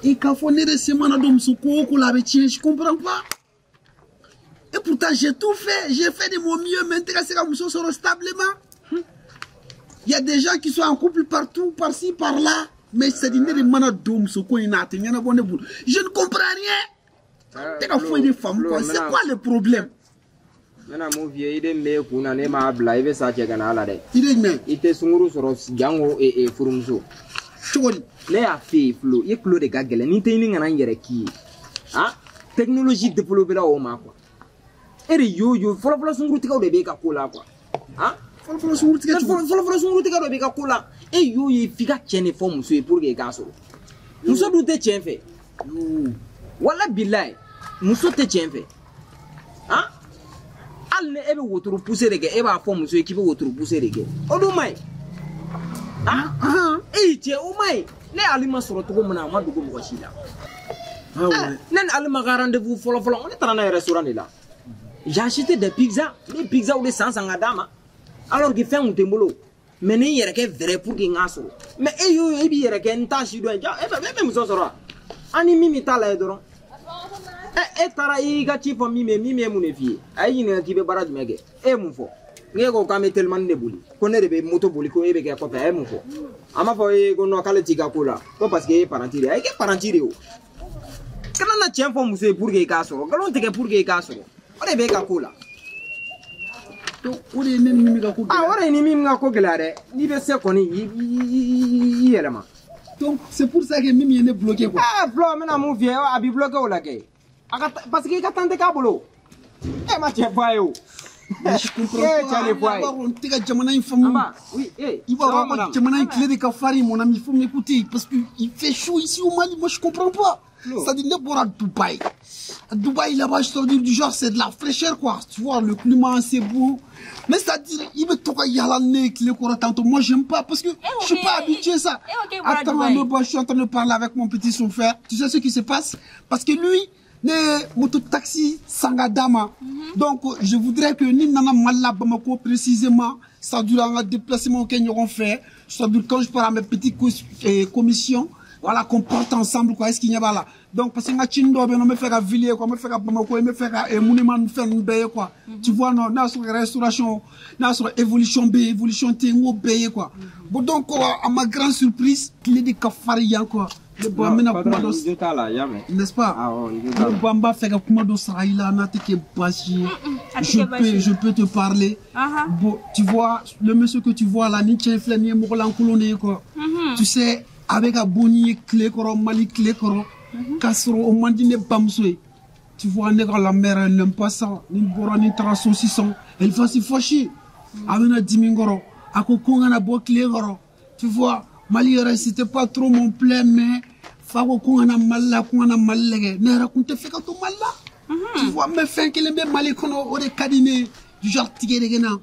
I k'a fɔ ne de sen mana don muso ko o ko la a bɛ tiɲɛ, je comprends pas. Et pourtant j'ai tout fait, j'ai fait de mon mieux, mais n tɛ ka se ka muso sɔrɔ stablement. Il y a des gens qui sont en couple partout, par-ci, par-là. Mais c'est ne de mana don muso ko in na a tɛ ɲɛnabɔ ne bolo. Je ne comprends rien. Tɛ ka foyi de faamu quoi. C'est quoi le problème? N bɛna mun f'i ye, i de min b'e kun na ne m'a bila i bɛ sa cɛ ka na la dɛ. I de jumɛn? I tɛ sunkuru sɔrɔ jango furumuso. Cogo di? Ne y'a f'e ye Flo, i tulo de ka gɛlɛn ni tɛ ɲini ka na n yɛrɛ k'i ye. Han, technologie développée la o ma quoi. E de y'o ye fɔlɔfɔlɔ sunkurutigɛw de b'e ka ko la quoi. Han? Fɔlɔfɔlɔ sunkurutigɛ cogo di? Fɔlɔfɔlɔ sunkurutigɛ dɔ b'i ka ko la. E y'o ye f'i ka cɛn de fɔ muso ye pour que i k'a sɔrɔ. Muso dun tɛ cɛn fɛ. Wala bilayi, muso tɛ cɛn fɛ. Han? Hali ni e bɛ wotoro poussé de kɛ, e b'a fɔ muso ye k'i bɛ wotoro poussé de kɛ. O dun man ɲi. Han? E y'i cɛ, o man ɲi. Ne ye Alima sɔrɔ cogo min na, a ma dogo mɔgɔ si la. Ne ni Alima ka rendez-vous fɔlɔ fɔlɔ, ne taara n'a ye restaurant de la. J'ai acheté des pizzas, ne ye pizzaw de san san ka d'a ma. Alors que fɛn kun tɛ n bolo. Mais ne ye n yɛrɛ kɛ vrai pour que n k'a sɔrɔ. Mais e y'o ye, e b'i yɛrɛ kɛ n t'a si dɔn. Ja, e bɛ muso sɔrɔ wa? An ni min bɛ taa la ye dɔrɔn. E taara i y'i ka ci fɔ min ye, min ye mun de f'i ye? A y'i ɲininka k'i bɛ baara jumɛn kɛ? E ye mun fɔ? N'e ko k'an bɛ telimani de boli, ko ne de bɛ moto boli, ko e bɛ kɛ kɔfɛ, a ye mun fɔ? A m'a fɔ e ko non k'ale t'i ka ko la, ko parce que e ye paranti de ye. A y'i kɛ paranti de ye o. Kana na tiɲɛ fɔ muso ye pour que i k'a sɔrɔ, nkalon tigɛ pour que i k'a sɔrɔ. O de b'e ka ko la. Donc o de ye ne ni min ka ko gɛlɛya. Ah, o de ye ni min ka ko gɛlɛya dɛ. N'i bɛ se kɔni, i yɛlɛma. Donc c'est pour ça que min ye ne bloqué quoi. Ah Flo, n bɛna mun f'i ye, a b'i bloqué o la kɛ. A ka parce que i ka temps tɛ k'a bolo. E ma cɛ fɔ a ye o. Mais je comprends pas. Eh, I b'a dɔn n tɛ ka jamana in faamu. Oui, eh, I b'a dɔn jamana in tile de ka farin, mon ami, il faut m'écouter parce que il fait chaud ici au Mali, moi je comprends pas. C'est-à-dire, ne bɔra Dubaï. À Dubaï, là-bas, je te dis, du genre, c'est de la fraîcheur, quoi. Tu vois, le climat, c'est beau. Mais c'est-à-dire, il veut tout yala ne tile kɔrɔ tantôt. Moi, j'aime pas parce que je suis pas habitué à ça. Attends, ne, je suis en train de parler avec mon petit chauffeur. Tu sais ce qui se passe? Parce que lui, ne moto taxi sangadama. Donc, je voudrais que ni nana Mali la Bamako précisément, ça dure un déplacement qu'un fait. Ça dure quand je parle à mes petites commissions. Voilà, qu'on porte ensemble, quoi. Est-ce qu'il y a pas là? Donc, parce que nga chindo, ben, on me fait à Villiers, quoi, on me fait à Bamako, on me fait à monument, faire une baie, quoi. Tu vois, non, n'a sur restauration, n'a sur évolution B, évolution T, ou B, quoi. Bon, donc, quoi, à ma grande surprise, qu'il est des cafariens, quoi. Le bon, maintenant, n'est-ce pas? Le bamba fait que kuma do sara n'a te ke basi. Je peux te parler. Bon, tu vois, le monsieur que tu vois là, ni tien filɛ ni ye mɔgɔ lankolon de ye, quoi. Tu sais, avec a boni tile kɔrɔ, Mali tile kɔrɔ, k'a sɔrɔ o man di ne bamuso ye. Tu vois, ne ka la mère, elle n'aime pas ça. Ni bɔra ni taara so sisan, elle va se fâcher. A bɛna dimi n kɔrɔ. A ko ko n kana bɔ tile kɔrɔ. Tu vois, Mali yɛrɛ, c'était pas trop mon plein, mais fa ko ko n kana Mali la, ko n kana Mali lajɛ. Ne yɛrɛ kun tɛ fɛ ka to Mali la. Tu vois, mais fɛn kelen bɛ Mali kɔnɔ, o de ka di ne ye. Du genre tigɛdɛgɛna.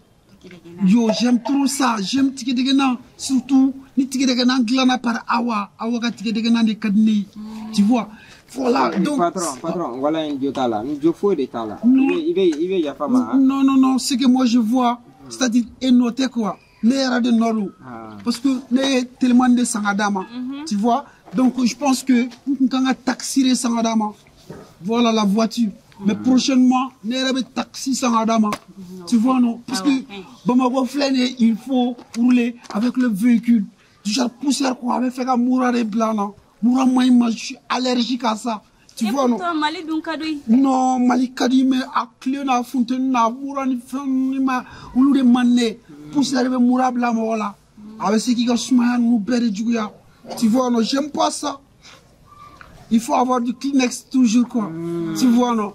Yo, j'aime trop ça. J'aime tigɛdɛgɛna. Surtout, ni tigɛdɛgɛna dilanna par Awa. Awa ka tigɛdɛgɛna de ka di ne ye. Tu vois. Voilà, donc... Patron, patron, voilà n jo t'a la. N jo foyi de t'a la. I bɛ yafa ma. Non, non, non, ce que moi je vois, c'est-à-dire, e nɔ tɛ quoi. Ne yɛrɛ de nɔ don. Parce que ne ye telimani de san ka d'a ma. Tu vois. Donc, je pense que n kun kan ka taxi de san ka d'a ma. Voilà la voiture. Mais prochainement, ne yɛrɛ bɛ taxi san ka d'a ma. Tu vois, non? Parce que Bamako filɛ nin ye, il faut rouler avec le véhicule. Du genre poussière, quoi. A bɛ fɛ ka mura de bila n na. Mura man ɲi ma, je suis allergique à ça. Tu vois, non? Mali dun ka di. Non, Mali ka di, mais a tile n'a funteni n'a mura ni fɛn ninnu ma, olu de man di ne ye. Poussière bɛ mura bila mɔgɔ la. A bɛ se k'i ka sumaya ninnu bɛɛ de juguya. Tu vois, non? J'aime pas ça. Il faut avoir du Kleenex toujours, quoi. Tu vois, non?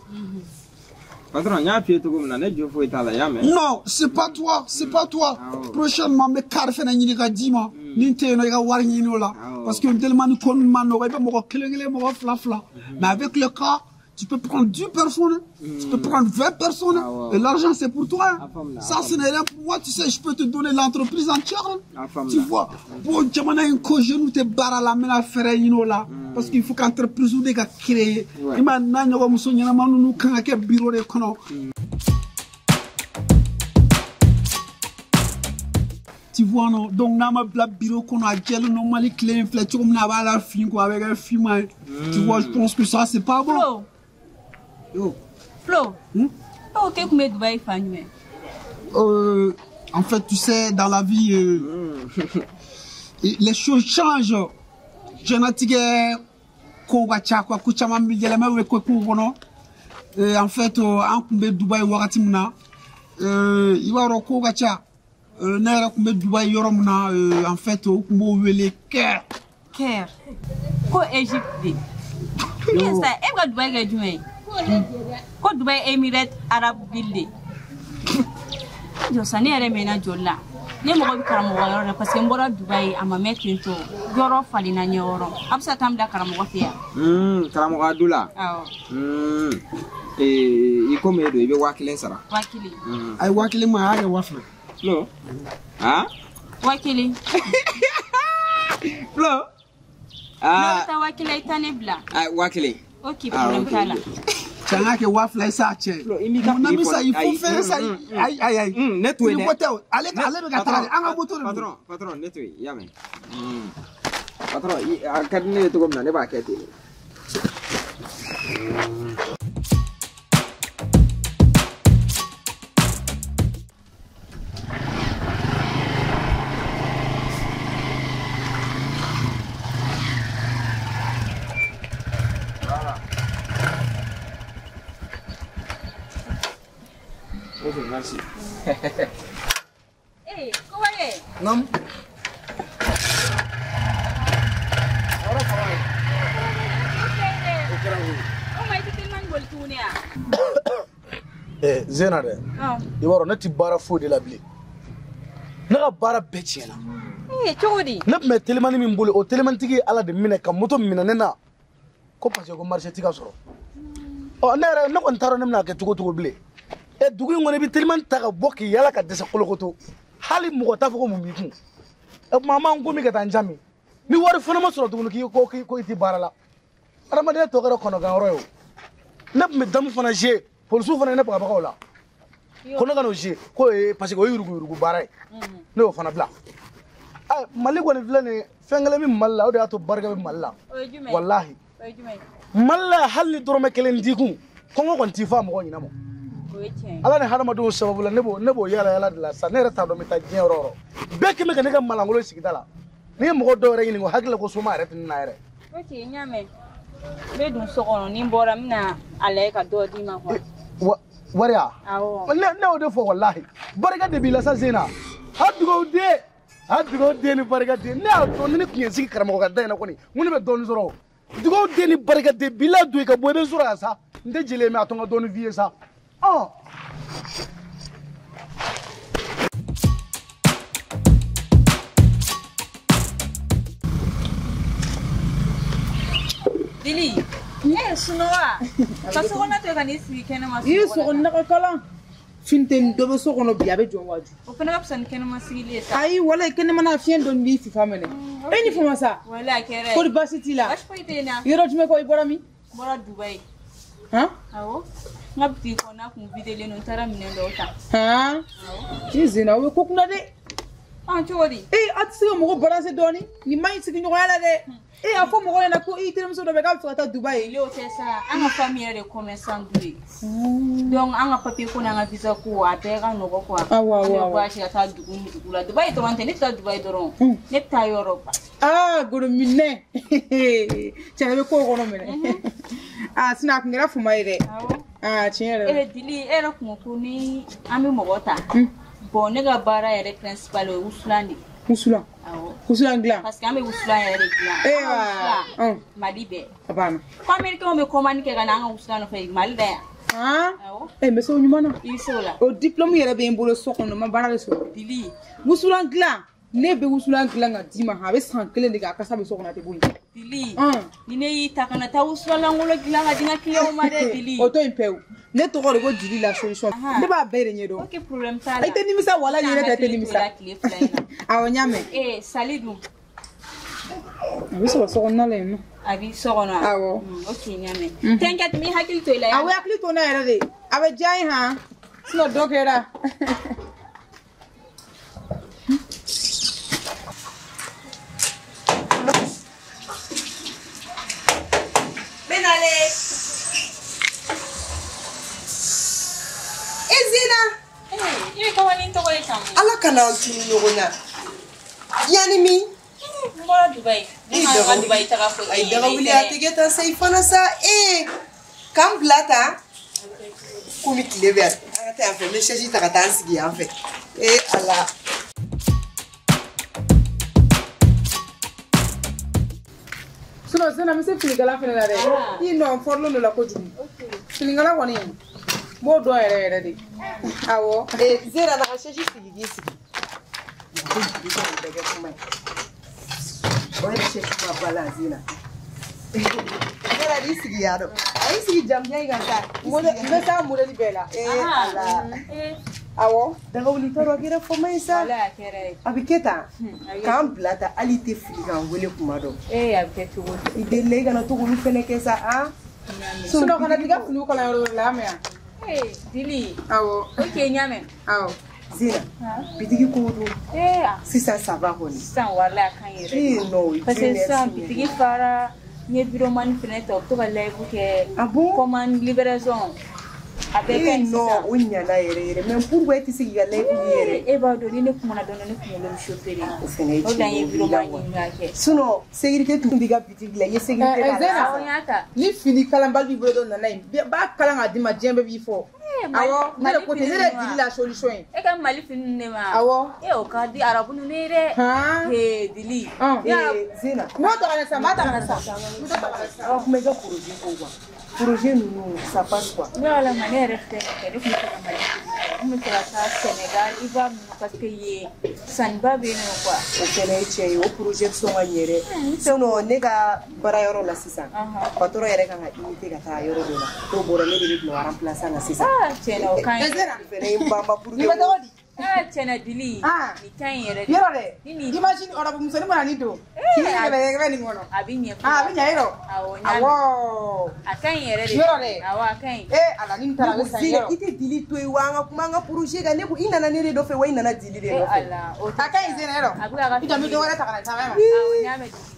Patron, n y'a f'i ye cogo min na, ne jo foyi t'a la, y'a mɛn? Non, c'est pas toi, c'est pas toi. Prochainement, n bɛ car fɛnɛ ɲini ka d'i ma. Ni n tɛ yen nɔ, i ka wari ɲini o la. Parce que tellement ni ko ninnu ma nɔgɔ, i bɛ mɔgɔ kelen kelen, mɔgɔ fila fila. Mais avec le car, tu peux prendre 10 personnes, tu peux prendre 20 personnes. Et l'argent, c'est pour toi. Ça, ce n'est rien pour moi. Tu sais, je peux te donner l'entreprise entière. Tu vois, bon, jamana in ko jeune tɛ baara la, n bɛna fɛɛrɛ ɲini o la. Parce qu'il faut qu'entreprise de ka créer. I ma n'a ɲɔgɔn muso ɲɛnama ninnu kan ka kɛ bureau de kɔnɔ. Tu vois non? Donc n'a ma bila bureau kɔnɔ a jɛlen don Mali tile in filɛ cogo min na a b'a la fin quoi, a bɛ kɛ finman ye. Tu vois, je pense que ça c'est pas bon. Flo. Yo. Flo. Oh, k'e kun bɛ Dubaï fan jumɛn? En fait, tu sais, dans la vie, les choses changent. Diɲɛnatigɛ kow ka ca quoi, ko caman bɛ yɛlɛma bɛ kɛ kow kɔnɔ. En fait, an kun bɛ Dubaï wagati min na, i b'a dɔn kow ka ca. Ne yɛrɛ kun bɛ Dubaï yɔrɔ min na, en fait, u kun b'o wele Caire. Caire. Ko Égypte de. Sa, e bɛ ka Dubaï kɛ jumɛn ye? Ko Dubaï Émirats Arabes ville de. Jɔ sa, ne yɛrɛ mɛnna joli la. Ne mago bɛ karamɔgɔ yɔrɔ la parce que n bɔra Dubaï a ma mɛn ten tɔ. Yɔrɔ falenna ɲɛ yɔrɔ. A bɛ se ka taa n bila karamɔgɔ fɛ yan. Karamɔgɔ Abdula. Awɔ. I komi e don, i bɛ 5000 sara. 5000. Ayi, 5000 ma, a y'a kɛ 2000. Flo. Ah? 5000. Flo. Ah. N'o bɛ taa 5000 i taa ne bila. Ah, 5000. Ok, problème t'a la. Cɛ, an k'a kɛ 2000 ye sa cɛ. Mon ami, ça, il faut faire ça. Ayi, ayi, ayi. Ne to yen dɛ. Ni ko tɛ o, ale bɛ ka taga de, an ka moto de don. Patron, patron, ne to yen, i y'a mɛn. Patron, a ka di ne ye cogo min na, ne b'a kɛ ten. Ok, merci. Eh, comment est? Non. Eh, Zena dɛ. I b'a dɔn ne ti baara foyi de la bilen. Ne ka baara bɛɛ tiɲɛna. Eh, cogo di? Ne tun bɛ telimani min bolo, o telimanitigi ye Ala de minɛ ka moto minɛ ne na. Ko parce que ko marché ti ka sɔrɔ. Ɔ, ne yɛrɛ ne kɔni t'a dɔn ne bɛna kɛ cogo cogo bilen. E dugu in kɔnɔ i bɛ telimani ta ka bɔ k'i yala ka dɛsɛ kolokoto. Hali mɔgɔ t'a fɔ ko mun b'i kun. E tuma an b'an ko min ka taa n jami. Ni wari fana ma sɔrɔ tuguni k'i ko ko i ti baara la. Adamadenya tɔ kɛra kɔnɔganyɔrɔ ye o. Ne tun bɛ damu fana jouer. Polisiw fana ye ne bagabagaw la. Ko ne ka n'o jouer ko ye parce que o ye yuruguyurugu baara ye. Ne y'o fana bila. Ɛ Mali kɔni filɛ nin ye, fɛn kelen bɛ Mali la o de y'a to barika bɛ Mali la. Walahi. Mali la hali ni dɔrɔmɛ kelen t'i kun, kɔngɔ kɔni t'i fa mɔgɔ ɲinɛ ma. Ala ni hadamadenw sababu la ne b'o yala yala de la sisan, ne yɛrɛ t'a dɔn n bɛ taa diɲɛ yɔrɔ o yɔrɔ. Bɛɛ kɛn bɛ ka ne ka malangolo sigida la. N'i ye mɔgɔ dɔw yɛrɛ ɲininka o hakili la ko soma yɛrɛ tɛ ne na yɛrɛ. Ok, n y'a mɛn. N bɛ don so kɔnɔ, ni n bɔra n bɛna a lajɛ ka dɔ d'i ma quoi. Wari ya? Awɔ. Ne y'o de fɔ walahi. Barika de b'i la sa Zena. A dugawu den. A dugawu den ni barika den. Ne y'a dɔn ni ne tun ye n sigi karamɔgɔ ka da in na kɔni, n ko ne bɛ dɔɔnin sɔrɔ o. Dugawu den ni barika den b'i la don i ka bɔ i bɛ sɔrɔ yan sa. N tɛ jeli ye mais a to n ka dɔɔnin f'i ye sa. Ɔ. Dili, ne ye sunɔgɔ ka so kɔnɔ to ka n'i sigi kɛnɛma. I ye sogo nɔgɔ kalan. Funteni dɔ bɛ so kɔnɔ bi a bɛ jɔn waaju. O fana ka fisa ni kɛnɛma sigili ye sa. Ayi walayi kɛnɛmana fiɲɛ dɔɔni b'i fifa minɛ. E ni fama sa. Walayi a kɛra ye. Kori baasi t'i la. Baasi foyi tɛ n na. Yɔrɔ jumɛn ko i bɔra min? N bɔra Dubayi. Han? Awɔ. N ka bitigi kɔnɔna kun videlen don, n taara minɛn dɔw ta. Han? Awɔ. I Zena o bɛ ko kunna dɛ. Ɔn cogo di? Ee a tɛ se ka mɔgɔ balancer dɔɔni. Nin man ɲi sigiɲɔgɔnya la dɛ. E a fɔ mɔgɔ ɲɛna ko i terimuso dɔ bɛ k'a bɛ fɛ ka taa Dubayi. O tɛ sa, an ka famille yɛrɛ de commerçant du ye. Donc an ka papier ko n'an ka visa ko a bɛɛ ka nɔgɔ quoi. Awɔ awɔ awɔ. An bɛ voyage ka taa dugu ni dugu la. Dubayi dɔrɔn tɛ, ne tɛ taa Dubayi dɔrɔn. Ne bɛ taa yɔrɔ ba. Ah gorominɛ. Cɛ ne bɛ ko kɔnɔ minɛ. Ah sinon a kun kɛra fuma ye dɛ. Awɔ. Ah tiɲɛ yɛrɛ la. E Dili, e yɛrɛ kun ko ni an bɛ mɔgɔ ta. Bon ne ka baara yɛrɛ principal o ye wusulan de ye. Wusulan. Awɔ. Wusulan dilan. Parce que an bɛ wusulan yɛrɛ de dilan. Ee Mali bɛɛ. A banna. Ko américain bɛ commande kɛ ka na an ka wusulan nɔfɛ Mali la yan. Han? Awɔ. Eh n bɛ se o ɲuman na. I bɛ se o la. O diplôme yɛrɛ bɛ n bolo so kɔnɔ, n ma baara de sɔrɔ. Dili. Wusulan dilan. Ne bɛ wusulan dilan ka d'i ma, a bɛ san kelen de kɛ, a kasa bɛ so kɔnɔ a tɛ bɔ yen. Dili. Ni ne y'i ta ka na taa wusulan lankolon dilan ka di n ka client ma dɛ Dili. O to yen pewu. Ne tɔgɔ de ko Dili la solution. Ne b'a bɛɛ de ɲɛdɔn. Ok, problème t'a la. I tɛ nimisa walayi ne yɛrɛ tɛ nimisa. Tile fila in na. Awɔ n y'a mɛn. Ee sali dun. A bɛ sɔrɔ so kɔnɔna la yen nɔ. A b'i so kɔnɔ wa? Awɔ. Ok n y'a mɛn. T'inquiète, n b'i hakili to i la. Awɔ hakili to ne yɛrɛ de. A bɛ diya n ye han. Sinon dɔ kɛra. Allez. E Zena. I bɛ kamalen tɔgɔ ye kan. Ala kana an tunu ɲɔgɔn na. Yanni min? N bɔra Dubayi. Ne ma ka Dubayi taga fɔ. Ayi daga wuli a tɛ kɛ tan sa i fana sa ee k'an bila tan. Komi tile bɛ yan an ka taa yan fɛ n bɛ chaise ta ka taa n sigi yan fɛ. Ee Ala. Sinon Zena n bɛ se finikala fɛnɛ la dɛ. I nɔ n fɔrilen don la kojugu. Finikala kɔni n b'o dɔn yɛrɛ yɛrɛ de. Awɔ. Ee Zena na ka chaise sigi k'i sigi. Bɛɛ kɛ kuma ye. O ye chaise ma ba la Zena. Zena n'i sigi yan nɔ. A y'i sigi jamujan in kan sa. N bɛ s'a modèle bɛɛ la. Ee Ala. Awɔ. Daga wuli t'a dɔn a kɛra fama ye sa. A bɛ kɛ tan. K'an bila tan hali i tɛ fili k'an wele kuma dɔ. Ee a bɛ kɛ cogo di? I delila i kana to k'olu fɛnɛ kɛ sa han. Sinon kana t'i ka finiw kala yɔrɔ wɛrɛ la a mɛn yan. Ee Dili. Awɔ. Ok n y'a mɛn. Awɔ. Zena bitigi ko don. Sisan ça va kɔni. Sisan walahi a ka ɲi yɛrɛ. Ee non. Parce que sisan bitigi fara n ye vidéoman fɛnɛ ta u bɛ to ka live kɛ. Ah bon? Commande livraison. A bɛɛ ka ɲi sisan. Non o ɲana yɛrɛ yɛrɛ mais pourquoi e tɛ se k'i ka live kɛ yɛrɛ? E b'a dɔn ni ne kumana dɔɔni ne kunkolo bɛ chauffer de. O fɛnɛ ye O de la n ye tiɲɛ ye o b'i la vidéoman ɲini k'a kɛ. Sinon sécurité tun b'i ka bitigi la i ye sécurité k'a la. Zena Awɔ n y'a ta. Ni fini kalanbali b'i bolo dɔ nana yen b'a kalan k'a d'i ma diɲɛ bɛɛ b'i fɔ. Awɔ ne de ko ten ne de ye Dili la solution ye. E ka Mali fini ninnu de ma. Awɔ. E o ka di arabu ninnu ye dɛ. Han. Ee Dili. Zena. N b'o ta ka na sisan n b'a ta ka na sisan. N bɛ ta ka na sisan. Aw kuma i ka projet ko quoi. Projet ninnu ça passe quoi. Ne ala ma ne yɛrɛ filɛ nin kɛ ne tun bɛ fɛ ka Mali fini n tun bɛ fɛ ka taa Sénégal Ivoire ninnu parce que yen sanniba bɛ yen nɔ quoi. O fɛnɛ ye tiɲɛ ye o projet bɛ sɔn ka ɲɛ dɛ. Sinon ne ka baarayɔrɔ la sisan patron yɛrɛ kan ka imiter ka taa yɔrɔ dɔ la n'o bɔra ne de bɛ bila o remplaçant na sisan. Ah tiɲɛna o ka ɲi. Zena O fɛnɛ ye n banba pour que. Nin bɛ tɔgɔ di? Ah tiɲɛna Dili. Nin ka ɲi yɛrɛ de. Yɔrɔ dɛ. Ni nin. Imagine ɔrɔbu musonin mana nin don. K'i yɛrɛ yɛrɛ nin kɔnɔ. A bɛ ɲɛ. Ah a bɛ ɲɛ yɔrɔ. Awɔ n y'a mɛn. Awɔ. A ka ɲi yɛrɛ de. Yɔrɔ dɛ. Awɔ a ka ɲi. Ee Ala ni nin taara a bɛ san Zena yɔrɔ. i tɛ Dili to yen wa an ka kuma an ka projet kan ne ko i nana ne de nɔfɛ wa i nana Dili de Ee nɔfɛ. Ala o A ka ɲi Zena yɔrɔ. A bɛ k'a ka I jɔ n bɛ dɔ wɛrɛ ta ka na sisan a bɛ ma. Awɔ n y'a mɛn Dili.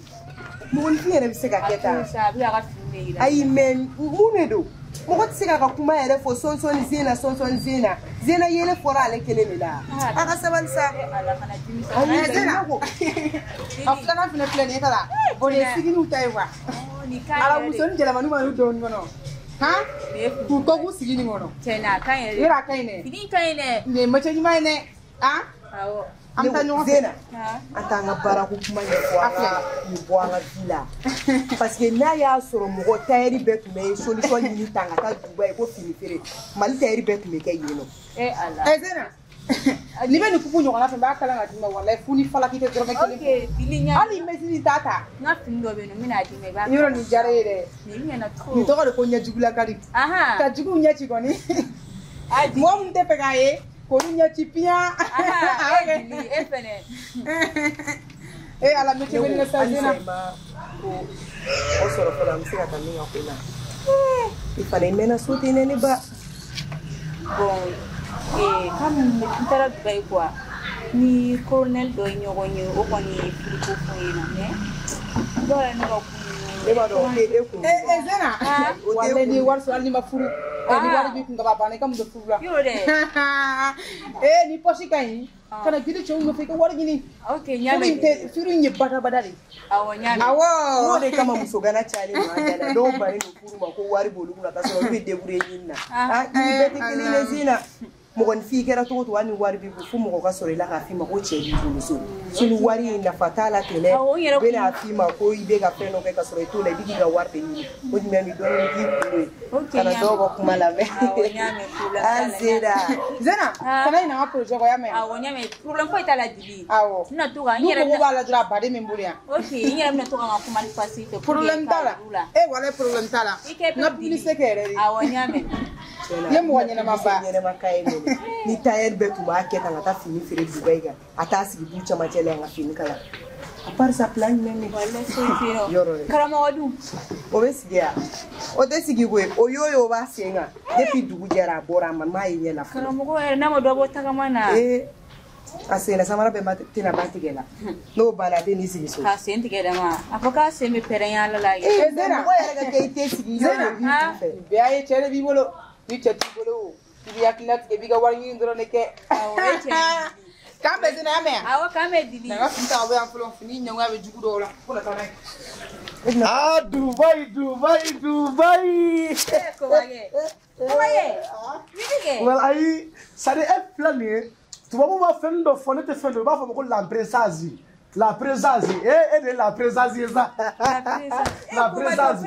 Mɔgɔninfin yɛrɛ bɛ se ka A kɛ to tan. sa a bɛ k'a ka fini de yira. Ayi mais mun de don mɔgɔ tɛ se k'a ka kuma yɛrɛ fɔ sɔnsɔn Zena sɔnsɔn Zena Zena yɛlɛ fɔra ale kelen de la a ka sabali sa. Ee Ala kana dimi sa. Ayi Zena. ne ko A filanan fɛnɛ filɛ nin ye ta la. O de ye siginiw ta ye quoi. Nin ka ɲi yɛrɛ de. Arabusonin jɛlɛmani mana n'u don nin kɔnɔ. Han? Nin ye fini. K'u kɔ k'u sigi nin kɔnɔ. Tiɲɛna a ka ɲi yɛrɛ de. Yɔrɔ a ka ɲi dɛ. Fini ka ɲi dɛ. Nin ye métier ɲuman ye dɛ. Han? Awɔ. An bɛ taa ɲɔgɔn fɛ. Zena an t'an ka baarako kuma ɲɛfɔ an ka nin bɔ an ka vie la parce que n'a y'a sɔrɔ mɔgɔ tailleur bɛɛ tun bɛ solution ɲini tan ka taa Dubayi ko fini feere Mali tailleur bɛɛ tun bɛ kɛ yen nɔ. Ee Ala. Ɛ Zena. N'i bɛ nin kupu ɲɔgɔnna fɛ n b'a kalan ka d'i ma walayi fu ni falaki tɛ dɔrɔmɛ kelen. Ok Dili n y'a Hali mesiri t'a ta. N ka fini dɔ bɛ yen nɔ n bɛna d'i ma i b'a Yɔrɔ nin diyara e ye dɛ. Nin ɲɛna trop. Nin tɔgɔ de ko ɲɛjugula kari. Ahan. Ka juguw ɲɛ ci kɔni. Mɔgɔ min tɛ fɛ k'a ye k'olu ɲɛ ci piyan. Ahan e Dili e fɛnɛ. Ee Ala métier bɛ ne la sa halisa Zena. i ma ko o sɔrɔ fɔlɔ an bɛ se ka taa min ka ko la i fana i mɛnna so ten dɛ ne ba. Bon comme n taara Dubayi quoi ni colonel dɔ ye ɲɔgɔn ye o kɔni ye furuko fɔ n ɲɛna mais dɔw yɛrɛ ne ka ko ninnu. Ne b'a dɔn o tɛ e kun. Ee Zena. O tɛ e Walayi n'i ye kun. wari sɔrɔ hali n'i ma furu. Ni wari b'i kun ka ban a banna i ka muso furu la. Yɔrɔ dɛ. Ee ni poche ka ɲi. Kana girin cɛw nɔfɛ i ka wari ɲini. Ok n y'a Furu in mɛn. tɛ furu in ye badabada de ye. Awɔ n y'a mɛn. Awɔ. N'o de kama muso gana cayalen don an da la dɔw bannen don furu ma ko wari b'olu kunna k'a sɔrɔ olu bɛ débrouiller ɲini na ah i ni bɛɛ tɛ kelen ye Zena mɔgɔninfin i kɛra cogo o cogo hali ni wari b'i bolo fo mɔgɔ ka sɔrɔ i la k'a f'i ma ko cɛ b'i bolo so so ni wari in nafa t'a la ten dɛ Awɔ, n yɛrɛ u bɛ n'a f'i ma ko i bɛ ka fɛn dɔ kɛ ka sɔrɔ i t'o la i bɛ k'i ka wari de ɲini o jumɛn bɛ dɔɔnin k'i kun ye Ok, kana n y'a dɔw mɛn. ka kuma lamɛn Awɔ n y'a mɛn problème t'a an la n y'a sera mɛn. Zena kana ɲinɛ an ka projet kɔ i y'a mɛn. Awɔ n y'a mɛn problème foyi t'a la Dili. Awɔ. N bɛna to ka n N'u yɛrɛ mago b'a la dɔrɔn a baden bɛ n bolo yan. Ok n yɛrɛ bɛna to ka n ka commande passer fɛ pour que Problème t'a la. k'a yir'u la. E walayi problème t'a la. I kɛ N ka publicité kɛ yɛrɛ de. Awɔ n y'a mɛn. I ye mɔgɔ ɲɛnama ba. ɲɛnama ka ye mɛnɛ ni tailleur bɛɛ tun b'a kɛ tan ka taa fini feere Dubayi kan a t'a sigi du camancɛ la yan ka fini kala à part ça plan jumɛn bɛ yen? Walayi foyi tɛ yen nɔ. Yɔrɔ dɛ. Karamɔgɔ dun. O bɛ sigi yan o tɛ sigi koyi o y'o ye o b'a sen kan depuis dugu jɛra a bɔra a ma m'a ye ɲɛ la fɔlɔ Karamɔgɔ yɛrɛ n'a ma dɔ bɔ tagama na. Ee A senna samara bɛɛ ma tɛna ban tigɛ la. N'o banna a tɛ n'i sigi so. K'a sen tigɛ dɛ ma. A fɔ k'a sen bɛ pɛrɛn ala la. Ee mɔgɔ yɛrɛ ka kɛ i tɛ sigi yɔrɔ de b'i kun fɛ. Bɛɛ ye cɛ de b'i bolo. Ni cɛ t'i bolo o, i b'i hakilina tigɛ i b'i ka wari ɲini dɔrɔn de kɛ. Awɔ, o ye tiɲɛ ye. K'an bɛn Zena, y'a mɛn wa? Awɔ, k'an bɛn Didi. Na n ka fini ta ka bɔ yan fɔlɔ, fini ɲɛgoya bɛ jugu dɔw la. Ko na taa n'a ye. Ah, Dubaï, Dubaï, Dubaï. Eh, Kobakɛ. Kobakɛ. Midi kɛ. Well, ayi, c'est à dire e filɛ nin ye, tubabu b'a fɛn dɔ fɔ ne tɛ fɛn dɔ, u b'a fɔ ma ko l'empressage. La présence, e de ye la présence ye sa. La présence.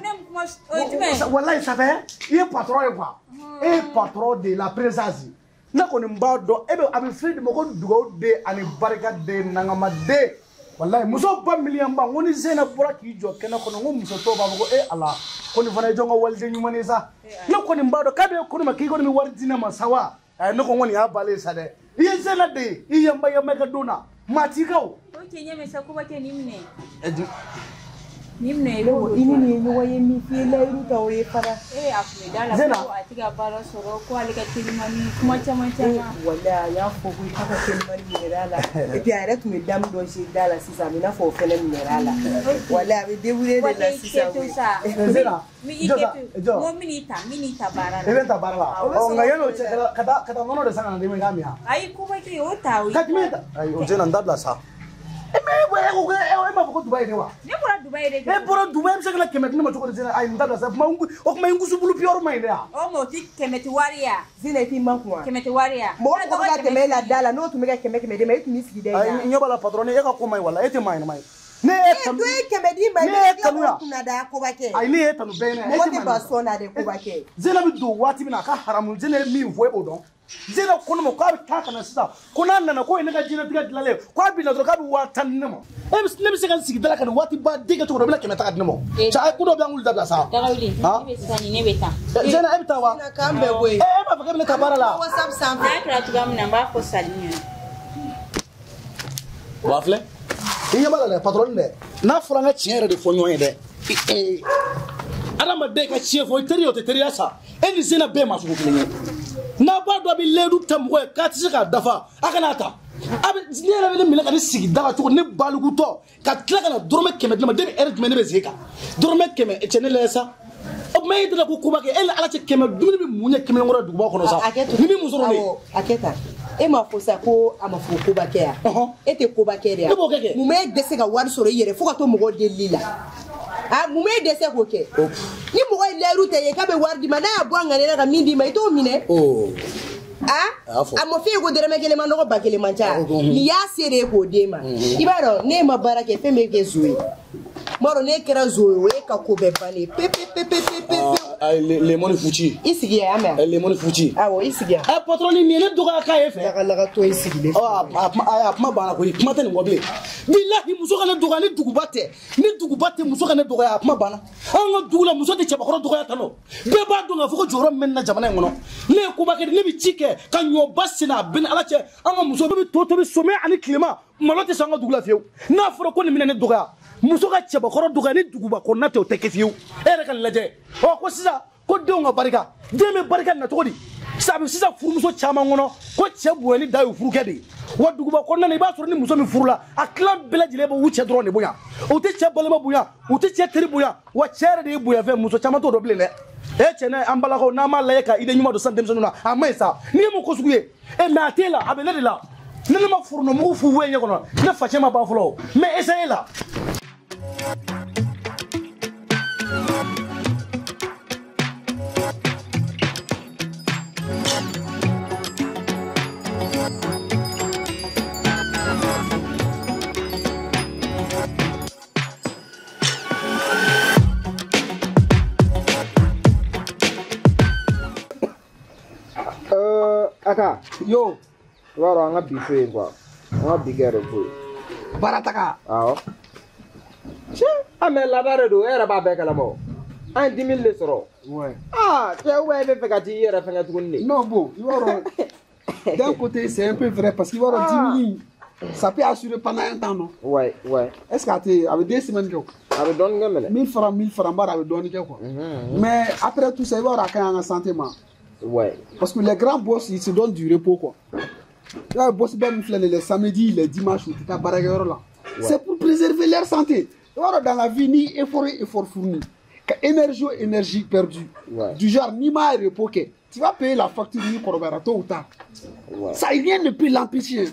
O ye jumɛn ye? Walayi, ça fait, i ye patron ye quoi. E ye patron de la présence. Ne kɔni b'a dɔn, e bɛ a bɛ fɛn di ma ko dugawu den ani barika den nangama den. Walayi, muso ba miliyɔn ba, n ko ni Zena bɔra k'i jɔ kɛnɛ kɔnɔ, n ko muso tɔw b'a fɔ ko e Ala, ko nin fana ye jɔn ka waliden ɲuman ye sa. Ne kɔni b'a dɔn k'a bɛ ko ne ma k'i kɔni bɛ wari di ne ma sa wa? Ayi, ne ko n ko nin y'a balen sa dɛ. I ye Zena de ye, i yanba yanba i ka don na, maa t'i kan o. O cɛ ɲɛ mɛ sa Kobakɛ nin minɛ. E di. Nin minɛ i Ne b'o ko i ni nin ye ɲɔgɔn ye min f'i ye layiru ta o ye fana. Ee a tun bɛ da la Zena. ko a tɛ ka baara sɔrɔ ko ale ka telimani kuma caman caman. Walayi a y'a fɔ ko k'a ka telimani minɛra a la. Et puis a yɛrɛ tun bɛ damu dɔ se da la sisan a bɛ i n'a fɔ o fɛnɛ minɛra a la. Walayi a bɛ débrouiller de la Kobakɛ i sisan kɛ to koyi. sa. Zena, Mi i jɔ kɛ sa, to. jɔ. N ko n bɛn'i ta n bɛn'i ta baara I bɛ la. n ta baara la. Awɔ. Ɔ, nka yanni o cɛ, ka taa nɔnɔ de san ka na di ma i k'a min wa? Ayi Kobakɛ o ta o ye. Ka jumɛn ta? Ayi, o Zena n dabila sa. E mais e ko e m'a fɔ ko Dubayi de wa? Ne bɔra Dubayi de. E bɔra Dubayi, e bɛ se ka na 100 di ne ma cogo di Zena? Ayi, n dabila sa. O kuma n kusubulu piyɔrɔ ma ɲi dɛ wa? O ma o ti 100 ti wari ya. Zena i t'i makun wa? 100 ti wari ya. Mɔgɔ mɔgɔ bɛ ka tɛmɛ e la da la n'o tun bɛ ka 100 100 d'e ma e tun b'i sigi da i Ayi, la. n ɲɛ b'a la patron, e ka ko ma ɲi wala, e tɛ maa ɲɛnama ye. Ne ye E tanu. dɔ ye 100 d'i ma i Ne bɛ ye tila kanu k'o ya. kunna da Kobakɛ. Ayi, ne ye tanu bɛɛ ye ne, e Mɔgɔ tɛ tɛ maa ban ɲɛnama. sɔn na dɛ Kobakɛ. Zena bɛ don waati min na a ka haramu, Zena ye min fɔ e b'o dɔn. Zena ko ne ma k'a bɛ taa ka na sisan, ko n'a nana k'o ye ne ka diɲɛlatigɛ dilanlen ye, k'a bɛ na dɔrɔn k'a bɛ 10,000 di ne ma. E bɛ ne bɛ se ka n sigi da la ka nin waati ba den kɛ cogo di, o bɛna 100 ta ka di ne ma. Cɛ, a ye ko dɔ bɛ yan k'olu dabila sa. Dagawuli ne bɛ sisan nin ne bɛ taa. Zena e bɛ taa wa? Zena k'an bɛn koyi. E b'a fɔ k'e bɛ ne ta baara la? WhatsApp sanfɛ. N'a kɛra cogoya min na n b'a fɔ Salim ɲɛna. Wa filɛ, i ɲɛ b'a la dɛ patron dɛ, n'a fɔra an ka tiɲɛ yɛrɛ de fɔ ɲɔgɔn ye dɛ, adamaden ka tiɲɛ fɔ i teri ye o tɛ teriya sa, e ni Zena bɛɛ ye maa sugu kelen ye. N'a b'a dɔn a bɛ layidu ta mɔgɔ ye k'a tɛ se k'a dafa, a kana ta. A bɛ ne yɛrɛ bɛ ne minɛ ka ne sigi da la cogo ne balikutɔ ka tila ka na dɔrɔmɛ 100 di ne ma, depuis heure jumɛn ne bɛ sigi kan dɔrɔmɛ 100 cɛ ne lajɛ sa. O tuma e tɛna ko koba kɛ e ni Ala cɛ 100 dumuni bɛ mun ɲɛ Kɛmɛlenkɔrɔ duguba kɔnɔ sa, A kɛ to. ni min muso dɔ de ye. Awɔ, a kɛ tan. E m'a fɔ sa ko a ma fɔ koba kɛ yan. E tɛ koba kɛ de yan. Ne b'o kɛ kɛ. Mun b'e dɛsɛ ka wari sɔrɔ i yɛrɛ fo ka to mɔgɔw delili la? A mun b'e dɛsɛ k'o kɛ? Ni mɔgɔ ye layiru ta i ye k'a bɛ wari d'i ma, n'a y'a bɔ a ŋaniya la ka min d'i ma, i t'o minɛ. A ma f'e ye ko dɔrɔmɛ kelen ma nɔgɔ 1000 man ca. Nin y'a se de ye k'o d'e ma. I b'a dɔn ne ma baara kɛ fɛn bɛɛ kɛ zo ye. N b'a dɔn ne kɛra zo ye o ye ka ko bɛɛ bannen ye pe pe pe pe pe pe. Ayi, lemɔni fuci. I sigi yan, y'a mɛn? Lemɔni fuci. Awɔ, i sigi yan. Ɛ patron nin ye ne dɔgɔya k'a ye fɛ. Lagalagatɔ i sigilen. Ɔ a kuma banna koyi, kuma tɛ nin kɔ bilen. Bilahi muso ka ne dɔgɔya ni duguba tɛ, ni duguba tɛ muso ka ne dɔgɔya a kuma banna. Anw ka dugu la muso tɛ cɛbakɔrɔ dɔgɔya tan nɔ. Bɛɛ b'a dɔn k'a fɔ ko jɔyɔrɔ min bɛ ne na jamana in kɔnɔ. Ne ye koba kɛ ne bɛ ci kɛ ka ɲɔba sɛnɛ a bɛɛ ni Ala cɛ. An ka muso bɛ to tobi somɛ ani tilema, malo tɛ sɔn an ka dugu la fiyewu. N'a fɔra ko nin bɛna ne dɔgɔya, muso ka cɛbakɔrɔ dɔgɔya ni duguba kɔnɔna tɛ o tɛ kɛ fiyewu. E yɛrɛ ka nin lajɛ. Ɔ ko sisan ko denw ka barika, den bɛ barika na cogo di? Sisan a bɛ sisan furumuso caman kɔnɔ ko cɛ bonyali da ye furukɛ de ye. Wa duguba kɔnɔna na i b'a sɔrɔ ni muso min furula a tilan bɛɛ lajɛlen b'u cɛ dɔrɔn de bonya. U tɛ cɛ balima bonya, u tɛ cɛ teri bonya, wa cɛ yɛrɛ de ye bonyafɛn, muso caman t'o dɔn bilen dɛ. E cɛ ne an balakaw n'an m'a lajɛ ka idée ɲuman don sisan denmisɛnninw na a ma ɲi sa. N'i ye mun ko sugu ye, e mais a t'e la, a bɛ ne de la. Ne ne ma forontomugu fu fu e ɲɛ kɔnɔ, ne facɛ ma ban fɔlɔ o, mais essaye la. Aka, yo, i b'a dɔn an ka bi to yen quoi, an ka bi kɛ de ko ye. Baara taga. Awɔ. Cɛ, a mais laada de don, e yɛrɛ b'a bɛɛ kalama o. An ye 10 000 de sɔrɔ. Ouais. Ah, cɛ ou bien e bɛ fɛ ka t'i yɛrɛ fɛngɛ tuguni de. Non, bon, i b'a dɔn, d'un côté c'est un peu vrai parce que i b'a dɔn 10 000 ça peut assurer pendant un temps, non? Ouais, ouais. Est-ce que a tɛ a bɛ 2 semaines kɛ o? A bɛ dɔɔnin kɛ mɛnɛ. 1000 francs, 1000 francs, n b'a dɔn a bɛ dɔɔnin kɛ quoi. Mais après tout ça, i b'a dɔn a ka ɲi an ka santé ma. Ouais. Parce que les grands boss, ils se donnent du repos quoi. Là, boss bɛ min filɛ nin ye, les samedis, les dimanches, u tɛ taa baarakɛyɔrɔ la. C'est pour préserver leur santé. I b'a dɔn, dans la vie, ni effort ye effort fourni, ka énergie o énergie perdue, du genre n'i m'a repos kɛ, tu vas payer la facture ni kɔrɔbayara tôt ou tard. Ça, rien ne peut l'empêcher.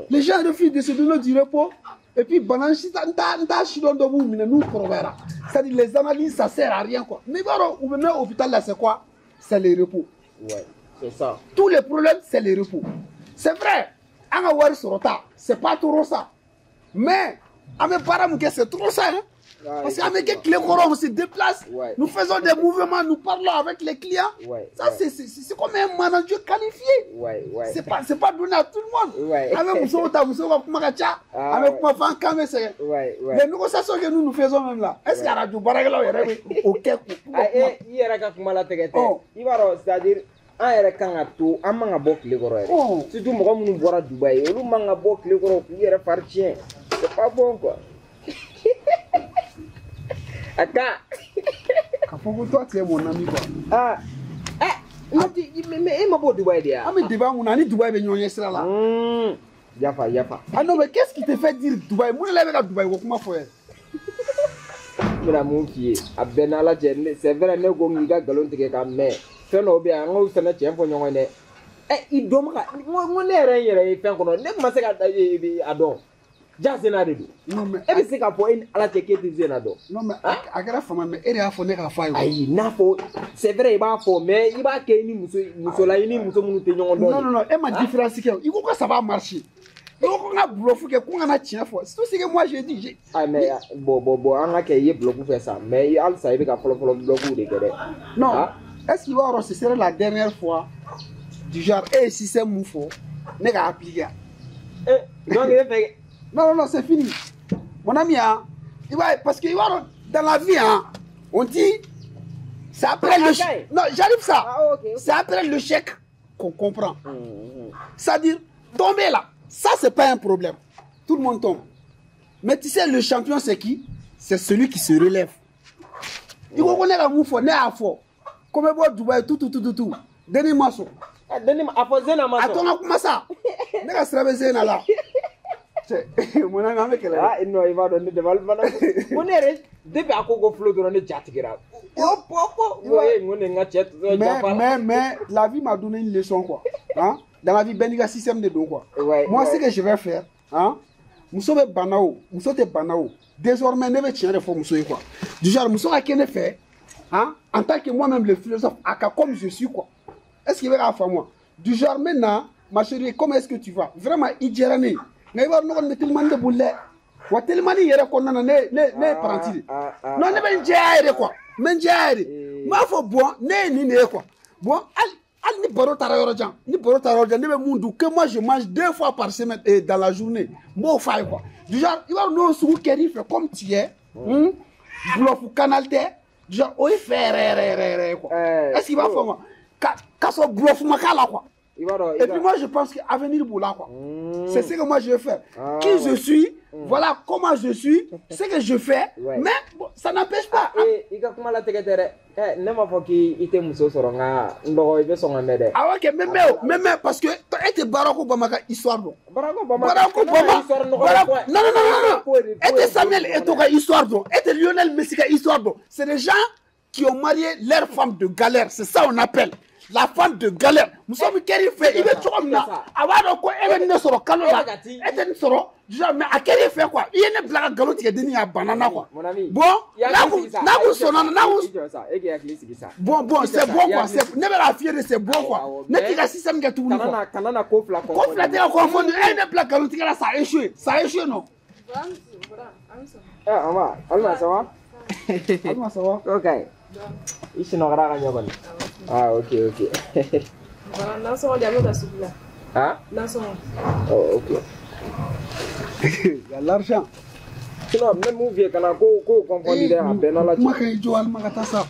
Les gens refusent de se donner du repos. Et puis, bana si n t'a si dɔn dɔ b'u minɛ n'u kɔrɔbayara. C'est-à-dire les analyses, ça sert à rien, quoi. Mais i b'a dɔn, u bɛ mɛn hôpital la, c'est quoi? C'est le repos. Ouais, c'est ça. Tous les problèmes, c'est le repos. C'est vrai, an ka wari sɔrɔta, c'est pas trop ça. Mais an bɛ baara mun kɛ, c'est trop ça, hein. Parce qu'an bɛ kɛ tile kɔrɔ, on se déplace, nous faisons des mouvements, nous parlons avec les clients. Ça, c'est comme un manager qualifié. C'est pas donné à tout le monde. An bɛ musow ta, musow ka kuma ka ca. An bɛ kuma f'an kan bɛ sɛgɛn. Les négociations que nous nous faisons même là, est-ce que radio baarakɛlaw yɛrɛ bɛ o kɛ k'u ka kuma? I yɛrɛ ka kuma latigɛ tɛ. I b'a dɔn, c'est à dire an yɛrɛ kan ka to, an man ka bɔ tile kɔrɔ yɛrɛ. Surtout mɔgɔ minnu bɔra Dubaï, olu man ka bɔ tile kɔrɔ k'u yɛrɛ fari tiɲɛ. C'est pas bon, quoi. A ka. K'a fɔ ko toi tu es mon ami, quoi. Ah, eh, mais e ma bɔ Dubaï de ya? An bɛ débat mun na, ani Dubaï bɛ ɲɔgɔn ɲɛ sira la. Yafa, yafa. Ah non, mais qu'est-ce qui te fait dire Dubaï? Mun de la e bɛ ka Dubaï ko kuma fɔ yɛrɛ? N bɛna mun f'i ye, a bɛɛ n'Ala cɛ, c'est vrai, ne ko k'i ka nkalon tigɛ ka mɛn. Fɛn dɔw bɛ yen, an k'o fɛnɛ tiɲɛ fɔ ɲɔgɔn ye dɛ. Ɛ, i dɔnbaga, n ko ne yɛrɛ n yɛrɛ ye fɛn kɔnɔ, ne tun ma se ka a dɔn. Ja Zena de don. Non mais e bɛ se k'a fɔ e ni Ala cɛ k'e tɛ Zena dɔn. Non mais a kɛra fama, mais e de y'a fɔ ne k'a fɔ a ye. Ayi, n'a fɔ, c'est vrai, i b'a fɔ, mais i b'a kɛ i ni muso muso la, i ni muso minnu tɛ ɲɔgɔn dɔn. Non non non, e ma différence kɛ, i ko ko ça va marcher. I ko ko n ka bluff kɛ, ko n kana tiɲɛ fɔ. C'est tout ce que moi j'ai dit. Ah mais bon bon bon, an ka kɛ i ye bluff fɛ sa, mais halisa i bɛ ka fɔlɔ fɔlɔ bluff de kɛ dɛ. Non, est-ce qu'il va avoir, ce serait la dernière fois du genre e ye système mun fɔ ne k'a appliquer. Eh, donc e fɛ. Non, non, non, c'est fini. Mon ami, hein, il va, parce que il va, dans la vie, hein, on dit, c'est après le chèque. Non, j'arrive ça. Ah, okay, okay. C'est après le chèque qu'on comprend. C'est-à-dire, tomber là, ça, c'est pas un problème. Tout le monde tombe. Mais tu sais, le champion, c'est qui? C'est celui qui se relève. Il faut qu'on ait la mouffe, on est à fort. Comme moi, Dubaï, tout, tout, tout, tout, tout. Denis Masso. Denis, à fort, Zena Masso. Attends, comment ça? Ne ka Zena là. Mon ami, an bɛ kɛlɛ. Ah non, i b'a dɔn ne dabali banna. Ko ne yɛrɛ depuis a ko ko flow dɔrɔn ne ja tigɛra. Pop pop pop. N ko ne n ka cɛ tɛ Mais mais mais la vie m'a donné une leçon, quoi. Hein? Dans la vie, bɛɛ n'i ka système de don, quoi. Ouais, moi, ce que je vais faire, hein? Muso bɛ bana o, muso tɛ bana o. Désormais, ne bɛ tiɲɛ de fɔ muso ye, quoi. Du genre, muso ka kɛ ne fɛ, hein? En tant que moi-même le philosophe, a ka comme je suis, quoi. Est-ce qu'il bɛ k'a faamu? Du genre, maintenant, ma chérie, comment est-ce que tu vas? Vraiment, i diyara ne ye. Nka i b'a dɔn, ne kɔni bɛ telimani de boli dɛ. Wa telimani yɛrɛ kɔnɔna na, ne ye paranti de. Non, ne bɛ n jɛya yɛrɛ, quoi. N bɛ n jɛya yɛrɛ. N b'a fɔ bon, ne ye nin de ye, quoi. Bon, hali ni baro taara yɔrɔ jan, ni baro taara yɔrɔ jan, ne bɛ mun dun, que moi je mange 2 fois par semaine et dans la journée, n b'o f'a ye, quoi. Du genre, i b'a dɔn, n'o sugu kɛr'i fɛ comme tu es, bluff canal tɛ, du genre o ye fɛ yɛrɛ yɛrɛ yɛrɛ yɛrɛ ye, quoi. Est-ce qu'il b'a fɔ ma ka sɔrɔ bluff ma k'a la, quoi. Et puis moi je pense qu'avenir b'o quoi. C'est ce que moi je vais faire. Qui je suis, voilà comment je suis, ce que je fais, mais bon, ça n'empêche pas. I ka kuma latigɛ tɛ dɛ. Ne m'a fɔ k'i tɛ muso sɔrɔ, nka n dɔgɔ i bɛ sɔn ka mɛn dɛ. Ah ok, mais parce que e tɛ Barack Obama ka histoire dɔn. Barack Obama. Barack Obama. Barack... Non non non non. E tɛ Samuel Eto'o ka histoire dɔn. E tɛ Lionel Messi ka histoire dɔn. C'est des gens qui ont marié leur femme de galère. C'est ça on appelle la femme de galère. Muso min kɛr'i fɛ, i bɛ cogo min na, a b'a dɔn ko e bɛ ne sɔrɔ kalo la, e tɛ ne sɔrɔ, mais a kɛr'i fɛ, quoi. I ye ne bila ka nkalon tigɛ denni a banna na, quoi. Bon, n'a kun sɔnna, n'a kun. Bon bon, c'est bon, quoi. Ne bɛ k'a f'i ye de, c'est bon, quoi. Ne t'i ka système kɛ tuguni, quoi. Kana na ko fila confondre. Ko fila tɛ ka confondre. E ye ne bila nkalon tigɛ la, ça a échoué, ça a échoué, non. Eh, on va. Alma, ça va? Alma, ça va? Ok. I sunɔgɔra ka ɲɛ kɔni. Ah, ok, ok. Voilà, nasɔngɔ di, an bɛ ka sugu la. Ah? Nasɔngɔ. Oh, ok. Il y a l'argent. Sinon, même mun f'i ye, kana ko ko confondre dɛ, a bɛɛ n'Ala cɛ. Kuma ka ɲi jɔ, Alima ka taa sa.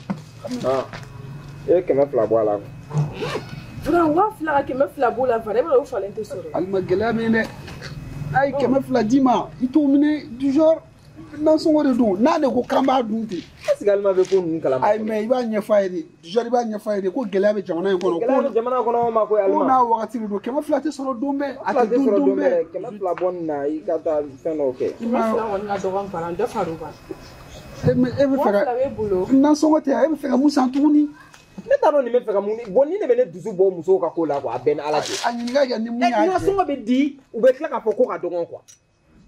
Ah. I ye 200 bɔ a la. Buran, 2000 ka 200 b'o la fana, e b'a dɔn o falen tɛ sɔrɔ. Alima, gɛlɛya bɛ yen dɛ. A ye 200 d'i ma, i t'o minɛ du genre. Nasɔngɔ de don n'ale ko k'an b'a dun ten. Est-ce que Alima bɛ ko ninnu kalama? Ayi mais i b'a ɲɛfɔ a ye de déjà i b'a ɲɛfɔ a ye de ko gɛlɛya bɛ jamana in kɔnɔ. Gɛlɛya bɛ jamana kɔnɔ ma ko Alima. Ko n'a wagati de don 200 tɛ sɔrɔ don bɛɛ. A tɛ dun don bɛɛ. 200 bɔ nin na i ka taa fɛn dɔw kɛ. 200 kɔni ka dɔgɔ Varan dɔ far'o kan. E bɛ fɛ ka nasɔngɔ tɛ e bɛ fɛ ka mun san tuguni? Ne t'a dɔn nin bɛ fɛ ka mun bon ni ne bɛ ne dusu bɔ musow ka ko la quoi a bɛɛ ni Ala cɛ. A ɲininka kɛ ni mun y'a jɛ. Nasɔngɔ bɛ di u bɛ tila k'a fɔ ko ka dɔgɔn quoi.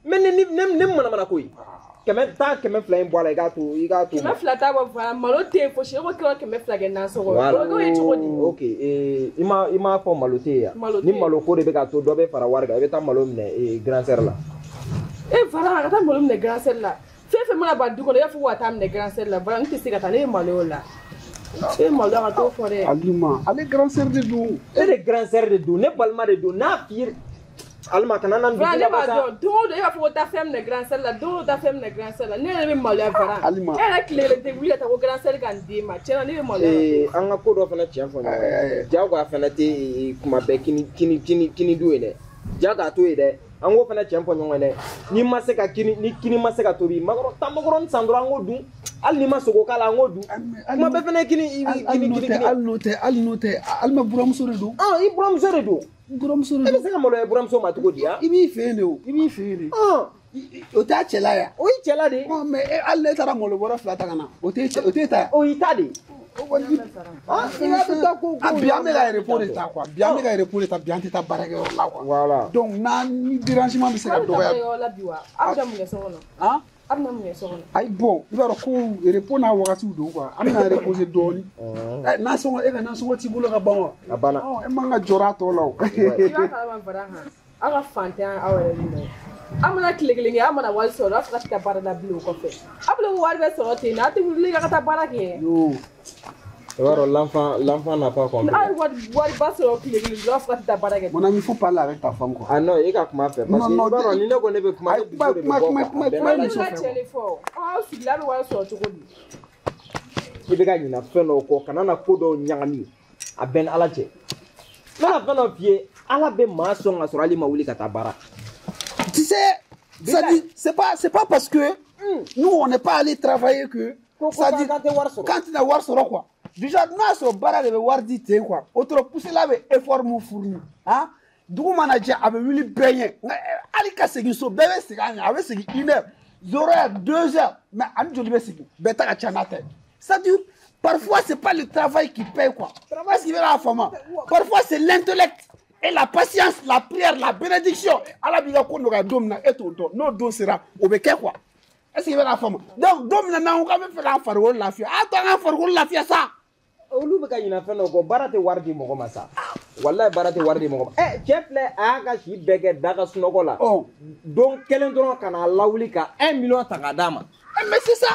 Mais ne manamana ko ye. 200 in bɔ a la i k'a to i k'a to. 200 t'a bɔ Varan malo tɛ yen fosi e ko k'i ka 200 kɛ nasɔngɔ ye. O ye cogo di? Ok i m'a fɔ malo tɛ yen yan. Ni malo ko de bɛ k'a to dɔ bɛ fara wari kan i bɛ taa malo minɛ grand sœur la. E Varan ka taa malo minɛ grand sœur la. Fɛn fɛn mana ban du kɔnɔ i b'a fɔ ko ka taa minɛ grand sœur la Varan ne tɛ se ka taa ne ye malo o la. E malo ka t'o fɔ dɛ. Alima ale grand sœur de don. E de grand sœur de don ne balima de don n'a f'i ye. Alima kana na Varan ne b'a dɔn don o don e b'a fɔ ko taa fɛn minɛ grand sœur la don o don taa fɛn minɛ grand sœur la ne yɛrɛ bɛ maloya Varan. Alima e yɛrɛ tile kelen tɛ wuli ka taa ko grand sœur ka nin d'e ma tiɲɛ na ne bɛ maloya. An ka ko dɔ fana tiɲɛ fɔ ɲɔgɔn ye jagoya fana tɛ kuma bɛɛ kini dun ye dɛ jagoya t'o ye dɛ. An k'o fana tiɲɛ fɔ ɲɔgɔn ye dɛ n'i ma se ka kini ni kini ma se ka tobi makɔrɔ taa makɔrɔni san dɔrɔn an k'o dun hali n'i ma sogo k'a la an k'o dun kuma bɛɛ fana ye kini kini. Hali n'o tɛ Alima buramuso de don. I buramuso de don. Buramuso de don. E bɛ se ka maloya buramuso ma cogo di yan? I b'i fɛ yen de o i b'i fɛ yen de. O t'a cɛla ya. O y'i cɛla de. Mais hali n'e taara malo bɔrɔ 2 ta ka na o t'e ta ya. O y'i ta de. Bi an bɛ ka repos de ta quoi bi an bɛ ka repos de ta bi an tɛ taa baarakɛyɔrɔ la quoi. Voilà. Donc n'a ni dérangement bɛ se ka dɔgɔya. Aw bɛ mun kɛ so kɔnɔ? Aw bɛna mun kɛ so kɔnɔ? Ayi bon i b'a dɔn ko repos n'a wagatiw don quoi an bɛna reposer dɔɔni. Nasɔngɔ e ka nasɔngɔ t'i bolo ka ban wa? A banna. E man ka jɔrɔ a tɔ la o. I b'a kalama Varan han aw ka fantanya aw yɛrɛ de nɔ ye. Aw mana tile kelen kɛ aw mana wari sɔrɔ aw b'a fɔ k'a tɛ taa baara la bilen o kɔfɛ. Aw bolo ko wari bɛ sɔrɔ ten aw tɛ wuli ka taa baara kɛ. I b'a dɔn l'enfant n'a pas compris. Aw ye wariba sɔrɔ tile kelen dɔrɔn aw fɔ k'a tɛ taa baara kɛ. Mon ami, il faut parler avec ta femme quoi. Ah non, e ka kuma fɛ parce que i b'a dɔn ni ne ko ne bɛ kuma ne dusu de bɛ bɔ quoi. Kuma kuma muso fɛ. Cɛ de fɔ aw sigila aw bɛ wari sɔrɔ cogo di? I bɛ ka ɲina fɛn dɔw kɔ kana na ko dɔw ɲagami a bɛɛ ni Ala cɛ. N bɛna fɛn dɔ f'i ye Ala bɛ maa sɔn ka sɔrɔ hali ma wuli ka taa baara. Tu sais, c'est pas parce que nous on n'est pas allé travailler que ça dit quand tu n'as wari sɔrɔ quoi. Déjà n'a sɔrɔ baara de bɛ wari di ten quoi. O tɔrɔ poussé-la bɛ effort mun fourni hein. Dugu mana jɛ a bɛ wuli bɛɛ ɲɛ nka hali ka segin so bɛɛ bɛ segin a ɲɛ a bɛ segin 1 heure 0 heure 2 heures mais ani joli bɛ segin bɛɛ ta ka ca n'a ta ye. C'est-à-dire parfois c'est pas le travail qui paye quoi. Est-ce qu'il verra la femme? Parfois c'est l'intellect. Et la patience, la prière, la bénédiction. Ala b'i ka ko nɔgɔya don min na e t'o dɔn n'o don sera o bɛ kɛ quoi. Est-ce qu'il bɛ k'a faamu? Donc don min na n'an ko k'an bɛ fɛ k'an farikolo lafiya a to an k'an farikolo lafiya sa. Olu bɛ ka ɲinɛ fɛn dɔ kɔ baara tɛ wari di mɔgɔ ma sa. Walayi baara tɛ wari di mɔgɔ ma. Cɛ filɛ a y'a ka si bɛɛ kɛ da ka sunɔgɔ la. Don kelen dɔrɔn ka n'a lawuli ka 1 million ta k'a d'a ma. Mais c'est ça.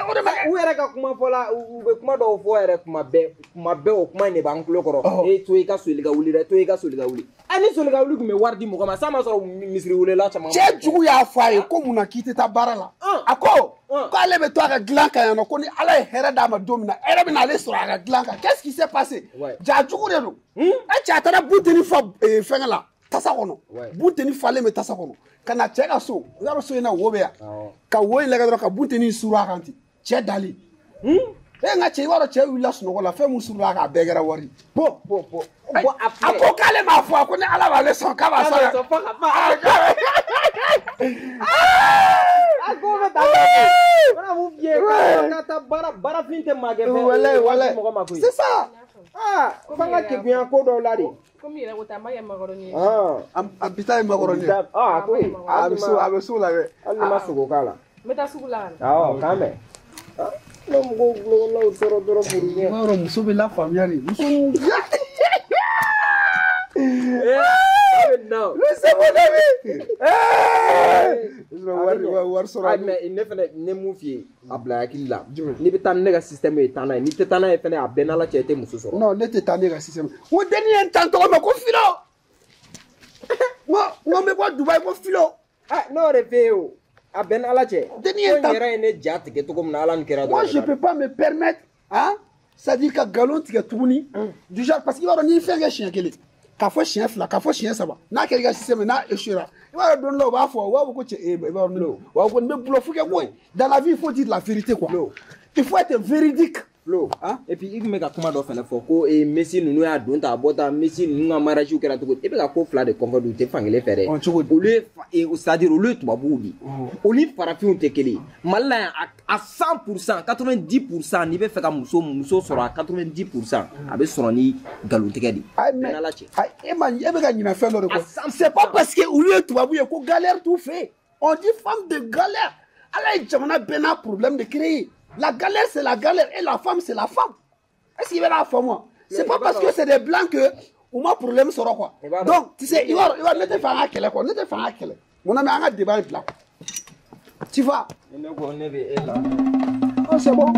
O de ma kɛ. U yɛrɛ ka kuma fɔ la u bɛ kuma dɔw fɔ yɛrɛ kuma bɛɛ o kuma in de b'an tulo kɔrɔ. E to i ka soli ka wuli dɛ to i ka soli ka wuli. Ni soli ka wuli tun bɛ wari di mɔgɔ ma san ma sɔrɔ misiri welela caman. Cɛ jugu y'a fɔ a ye ko mun na k'i tɛ taa baara la. A ko k'ale bɛ to a ka dilan kan yan nɔ ko ni Ala ye hɛrɛ d'a ma don min na hɛrɛ bɛ n'ale sɔrɔ a ka dilan kan. Qu'est-ce qui s'est passé? Ja jugu de don. E cɛ a taara bunteni fa fɛngɛ la tasa kɔnɔ. Bunteni falen bɛ tasa kɔnɔ. Ka na cɛ ka so i b'a dɔn so in na wo bɛ yan. Ka wo in lajɛ dɔrɔn ka bunteni suru a kan ten. Cɛ dalen. E n ka cɛ i b'a dɔn cɛ wulila sunɔgɔ la fɛn mun surula a kan a bɛɛ kɛra wari. Bon bon bon. A ko k'ale m'a fɔ a ko ni Ala b'ale sɔn k'a b'a sɔn. A ko bɛ taa. Mana mun f'i ye k'a taa baara baarafin tɛ maa kɛ fɛn ye mɔgɔ ma koyi. C'est ça. F'an ka kegunya ko dɔw la de. Komi yɛrɛ ko ta n b'a kɛ makɔrɔni ye. A bi ta ye makɔrɔni ye. A ko a bɛ so la dɛ. Hali ni ma sogo k'a la. N bɛ taa sugu la ka na. Awɔ k'an bɛn. Ne mɔgɔw gulɔlaw sɔrɔ dɔrɔn furu ɲɛ. I b'a dɔn muso bɛ lafaamuya de muso. Non. Mais c'est mon ami. Wari sɔrɔ. Mais ne fɛnɛ ne mun f'i ye a bila hakili la. N'i bɛ taa ni ne ka système ye taa n'a ye n'i tɛ taa n'a ye fɛnɛ a bɛɛ n'Ala cɛ i tɛ muso sɔrɔ. Non ne tɛ taa ne ka système. N ko denni ye n tan tɔgɔ ma ko filo. N ko n bɛ bɔ Dubayi ko filo. N'o de f'e ye o. A bɛɛ n'Ala cɛ. Denni ye n tan. Ko n yɛrɛ ye ne ja tigɛ cogo min na Ala ni kɛra dɔrɔn. Moi je peux pas me permettre hein, c'est-à-dire ka nkalon tigɛ tuguni. Du genre parce que i b'a dɔn n'i ye fɛn kɛ siɲɛ kelen. K'a fɔ siɲɛ 2, k'a fɔ siɲɛ 3, n'a kɛra i ka système n'a échoué, i b'a dɔn don dɔ la u b'a fɔ, u b'a fɔ ko cɛ, i b'a dɔn, u b'a fɔ ko nin bɛ bluff kɛ koyi. Dans la vie, il faut dire la vérité quoi. Il faut être véridique. Flo, hein? Et puis i tun bɛ ka kuma dɔ fana fɔ ko Messi ninnu y'a don ta a bɔ tan, Messi ninnu ka mariage kɛra cogo di? E bɛ ka ko fila de confondre, u tɛ fankelen fɛ dɛ. Cogo di? Olu ye c'est à dire olu ye tubabuw de ye. Olu ni farafinw tɛ kelen ye. Mali la yan a 100%, 90% n'i bɛ fɛ ka muso sɔrɔ a 90% a bɛ sɔrɔ ni nkalontigɛ de ye. Ayi mais e ma e bɛ ka ɲinɛ fɛn dɔ de kɔ. C'est pas parce que olu ye tubabu ye ko galère t'u fɛ yen. On dit femme de galère. Ala ye jamana bɛɛ n'a problème de créer. La galère, c'est la galère, et la femme, c'est la femme. Est-ce qu'il va la femme, moi? C'est pas parce que c'est des blancs que ou ma problème sera quoi. Donc, tu sais, il va ne te faire un kɛlɛ quoi, ne te faire un kɛlɛ. Mon ami, an ka débat est blanc. Tu vois? Ne ko ne bɛ e la. Oh, c'est bon.